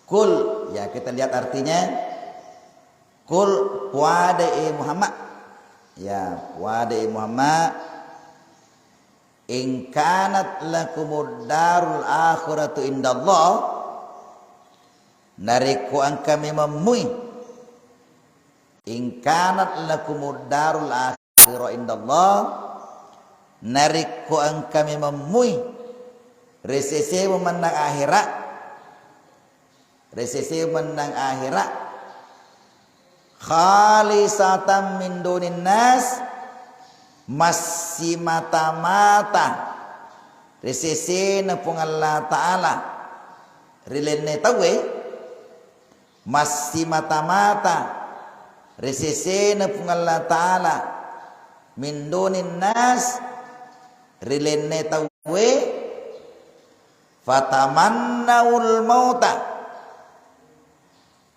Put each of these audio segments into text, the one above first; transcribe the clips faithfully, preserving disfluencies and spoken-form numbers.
Qul, ya, kita lihat artinya. Qul, puada e Muhammad. Ya, puada e Muhammad. In kanat lakumud darul akhiratu indallah, narekko engka memeng mui, in kanat lakumud darul akhirah indallah, narekko engka memeng mui ri sese mennang ahera, ri sese mennang ahera, khalisatan min dunin nas, massimata-mata ri sesena Puang Allah Ta'ala ri lenne tauwe, massimata-mata ri sesena Puang Allah Ta'ala min dunin nas ri lenne tauwe, fatamannaul mauta,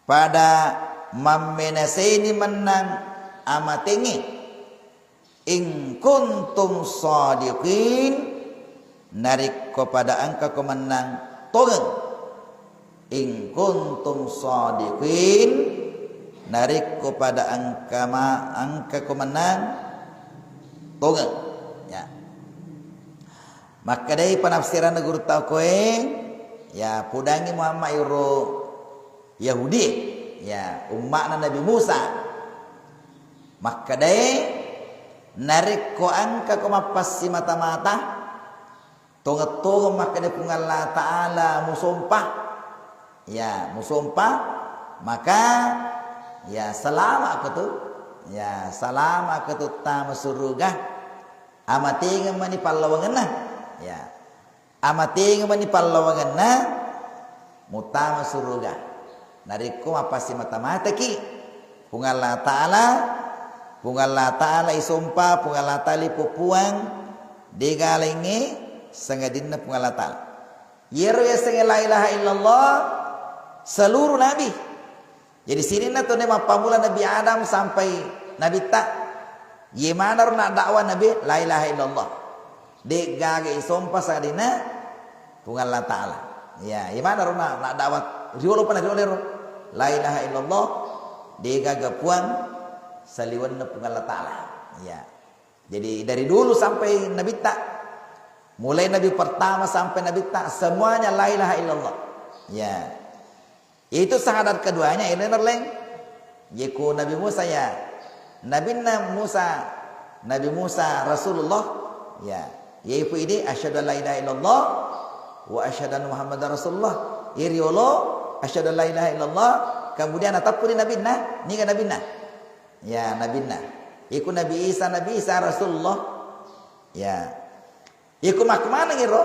pada mammenaseni mennang amatengnge, in kuntum shadiqin, narekko pada engkako mennang tongeng, in kuntum shadiqin, narekko pada engka ma-, engkako mennang tongeng. Ya. Makkedai panafsiranna guru tau koe, ya, pudangi Muhammad iro Yahudi, ya, umma'na Nabi Musa. Makkedai, narekko engkako mappassimata-mata, tongeng-tongeng makkeda Puang Allah Ta'ala musompa, ya, musompa, maka, ya, selama ko tu, ya, selama ko tu tama suruga. Amatengeng mani pallawangenna. Ya. Amatengeng mani pallawangenna muttama suruga. Narekko mappassimata-mataki, Puang Allah Ta'ala, Puang Allah Ta'ala isompa, Puang Allah Ta'ala ipopuang, dega laingnge sangadinna Puang Allah Ta'ala. Yero yasengnge la ilaha illallah, seluruh nabi. Jadi, sininna tone mappamula Nabi Adam sampai Nabitta, ye manaro naddakwa Nabi, la ilaha illallah. De gaga isompa sangadinna Puang Allah Ta'ala. Ya, ye manaro na-, naddakwa riolo pa na riolo ero. La ilaha illallah, de gaga puang saliwenna Puang Allah Ta'ala. Ya. Jadi, dari dulu sampai Nabitta, mulai Nabi pertama sampai Nabitta, semuanya la ilaha illallah. Ya. Yaitu syahadat keduanya, ini nerleng. Yeko Nabi Musa, ya. Nabinna Musa, Nabi Musa Rasulullah, ya. Yaitu ide, asyhadu an la ilaha illallah wa asyhadu anna Muhammadar Rasulullah. Iriolo, asyhadu an la ilaha illallah. Kemudian natappu di nabinna, niga nabinna? Ya, nabinna. Iku Nabi Isa, Nabi Isa Rasulullah. Ya. Iko makkumanengngi ro?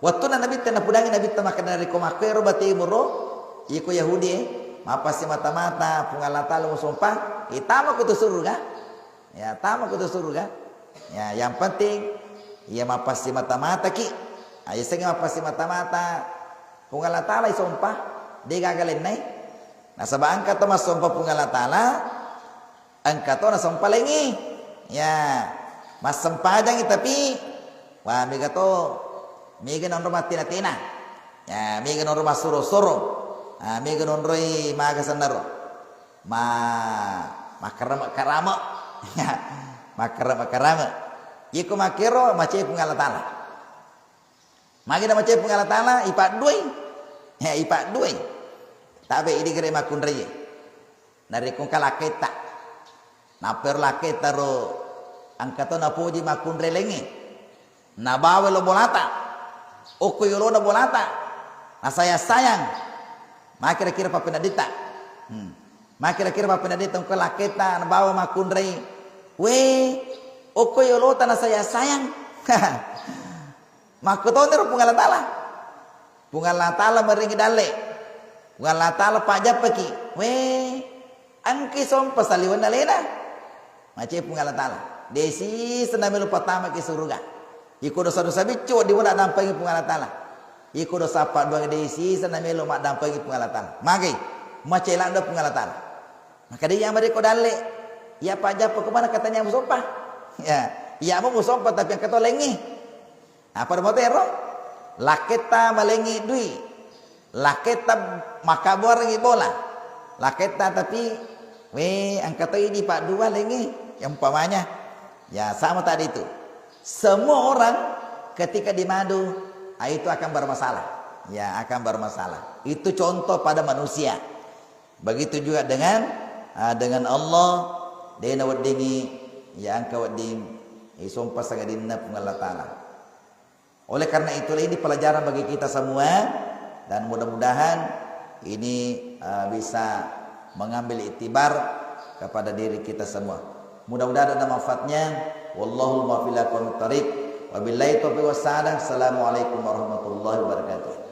Wettunna Nabitta napudangi Nabitta makkeda, narekko makkuero batemu ro, iko Yahudi e, mappassimata-mata, Puang Allah Ta'ala musompa, itama ko tu suruga. Ya, tama ko tu suruga. Ya, yang penting, iya mappassimata-mataki. Ah, yasengnge mappassimata-mata, Puang Allah Ta'ala isompa, de gaga lennai. Nasaba engka to massompa Puang Allah Ta'ala, engka to nasompa laingngi. Ya, massempajangngi tapi, wah, mega to, mega nonro mattena-tena. Ya, mega nonro massuro-suro. Ah, mega nonroi maga sennaro. Ma-, makkarama-karama. Ya, makkarama-karama. Iko makkero macai Puang Allah Ta'ala. Magi namacai Puang Allah Ta'ala, ipadduai. Ya, ipadduai. Tabe idi gere makkunraie. Narekko engka lakketta. Nappa ero lakketta ro engka to napoji makkunrai laingnge. Nabawa lo bolata. Okko yolona bolata. Nasayang-sayang. Makkira-kira pappeneddetta. Hmm. Makkira-kira pappeneddetta engka lakketta nabawa makkunrai. We, okko yolota nasayang-sayang. Makkutoniro Puang Allah Ta'ala. Puang Allah Ta'ala marengngi dalle. Puang Allah Ta'ala pajjappaki. We, engkai sompa saliwenna alena. Macai Puang Allah Ta'ala. De siseng namelo patamaki suruga. Iko dosa-dosa biccu wedding muda dampengi Puang Allah Ta'ala. Iko dosa padduang de siseng namelo maddampengi Puang Allah Ta'ala. Magai, macai ladde Puang Allah Ta'ala. Maka de iya marekko dalle. Iya pajjappa ko mana katanya musompa. Ya, iya mo musompa tapi engka to laingngi. Apa pada motero? Lakketta malengngi dui. Laketta makkabuarengngi bola. Laketta tapi, we, engka to idi paddua lengngi, yang umpamanya. Ya, sama tadi itu. Semua orang ketika dimadu, ah, itu akan bermasalah. Ya, akan bermasalah. Itu contoh pada manusia. Begitu juga dengan, ah, dengan Allah, de' naweddingngi, ya, engka wedding isompa sangadinna Puang Allah Ta'ala. Oleh karena itulah ini pelajaran bagi kita semua, dan mudah-mudahan ini, eh, bisa mengambil iktibar kepada diri kita semua. Mudah-mudahan ada manfaatnya. Wallahul muwaffiq ila aqwamit thariq. Wabillahi taufiq was sa'adah. Assalamualaikum warahmatullahi wabarakatuh.